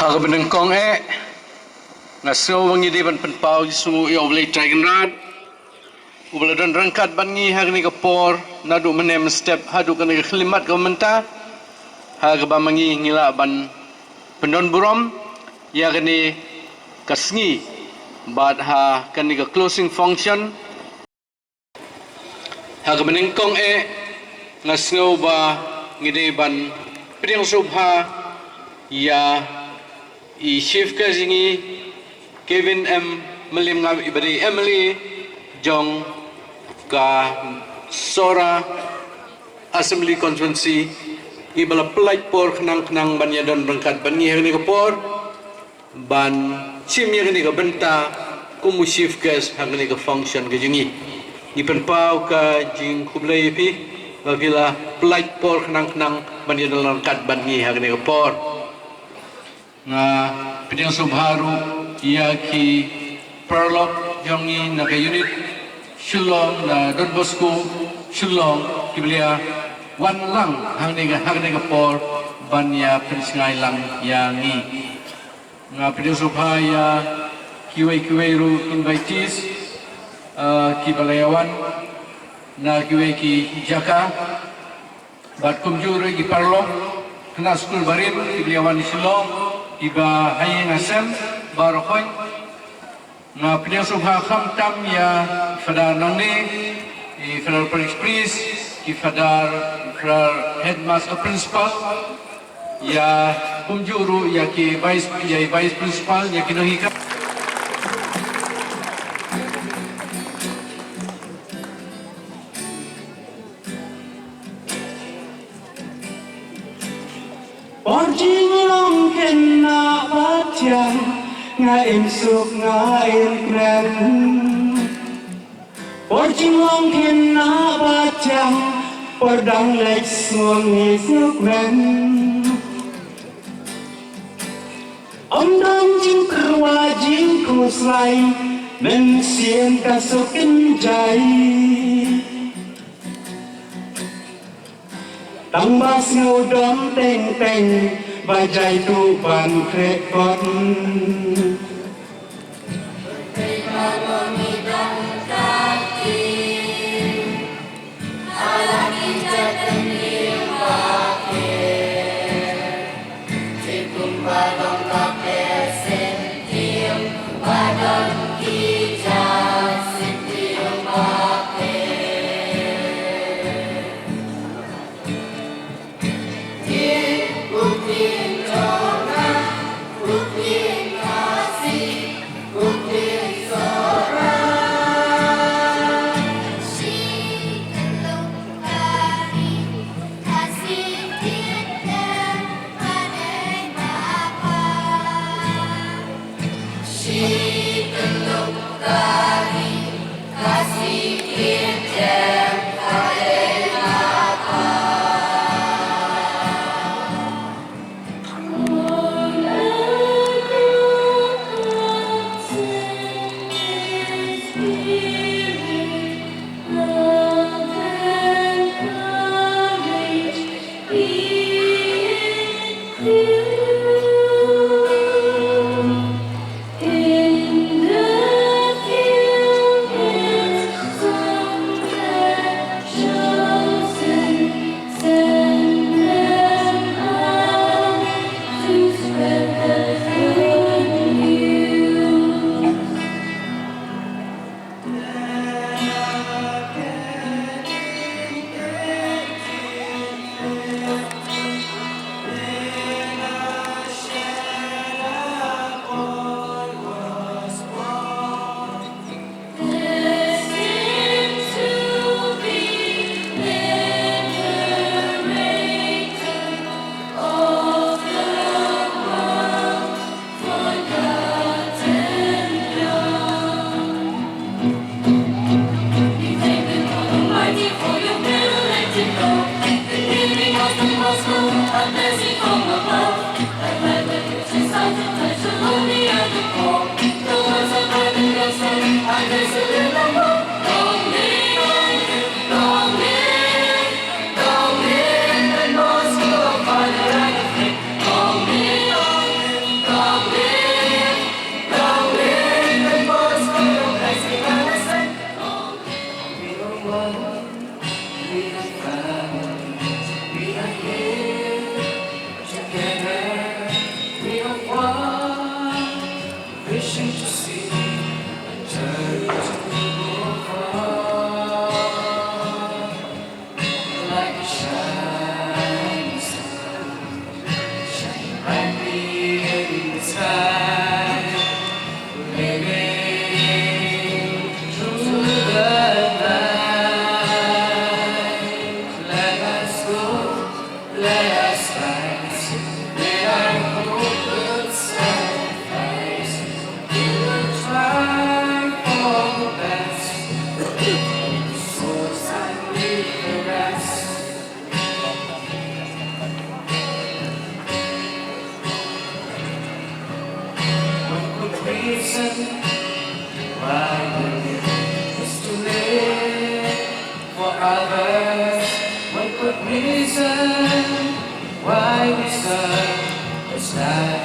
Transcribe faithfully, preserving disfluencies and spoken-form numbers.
Ha kaba nyngkong eh, nga sngew ba ngi dei ban pynpaw jingsngewnguh ïa U Blei Trai Kynrad uba la don ryngkat bad ngi ha kane ka por, naduh mynne mynstep haduh kane ka khyllipmat kaba mynta, ha kaba ma ngi ngi lah ban pyndon burom ïa kane ka sngi bad ha kane ka closing function. Ha kaba nyngkong eh, nga sngew ba ngi dei ban pdiang sngewbha ïa i Chief Guest jong ngi, Kevin M Mylliem, nga i ba dei M L A jong ka Sohra Assembly Constituency, i ba la pyllait por khnang khnang ban ïadon ryngkat bad ngi ha kane ka por ban shim ïa kane ka bynta kum u Chief Guest ha kane ka function ka jong ngi. Ngi pynpaw ka jingkhublei ïa phi ba phi la pyllait por khnang khnang ban ïadon ryngkat bad ngi ha kane ka por. Nga pdiang sngewbha ruh ïa ki paralok jong ngi na ka unit Shillong, na Don Bosco Shillong, kiba la wan lang hangne ka, hangne ka por ban ïa pynsngew lang ïa ngi. Nga pdiang sngewbha ïa kiwei kiwei ruh invitees, eh, kiba la ïa wan na kiwei ki jaka. Bad kumjuh ruh ki paralok khynnah skul barim kiba la ïa wan Shillong, kiba ha ïing ha sem baroh khoit. Nga pdiang sngewbha khamtam ïa Father nangne, i Father Parish Priest, ki Father, Father Headmaster Principal, ïa kumjuh ruh ïa ki Vice, ïa i Vice Principal, ïa ki nonghikai. Por jinglong khynnah bad thiang, nga im suk nga im kmen. Por jinglong khynnah bad thiang, por dang leit sngew ngi suk kmen. Ym don jingtyrwa jingkhuslai, mynsiem ka suk kynjai. Tang ba sngewdom teng teng, ba jai tuh ban khreh kot. We are family, we are here together, we are one, wishing to see a turn to go far. Like a shining star, shining brightly in the sky, leading through the night. Let us go, let us rise, let our hope sacrifice. We will try for the best, souls and leave the rest. One good reason why we live is to live for others. One good reason why we serve is that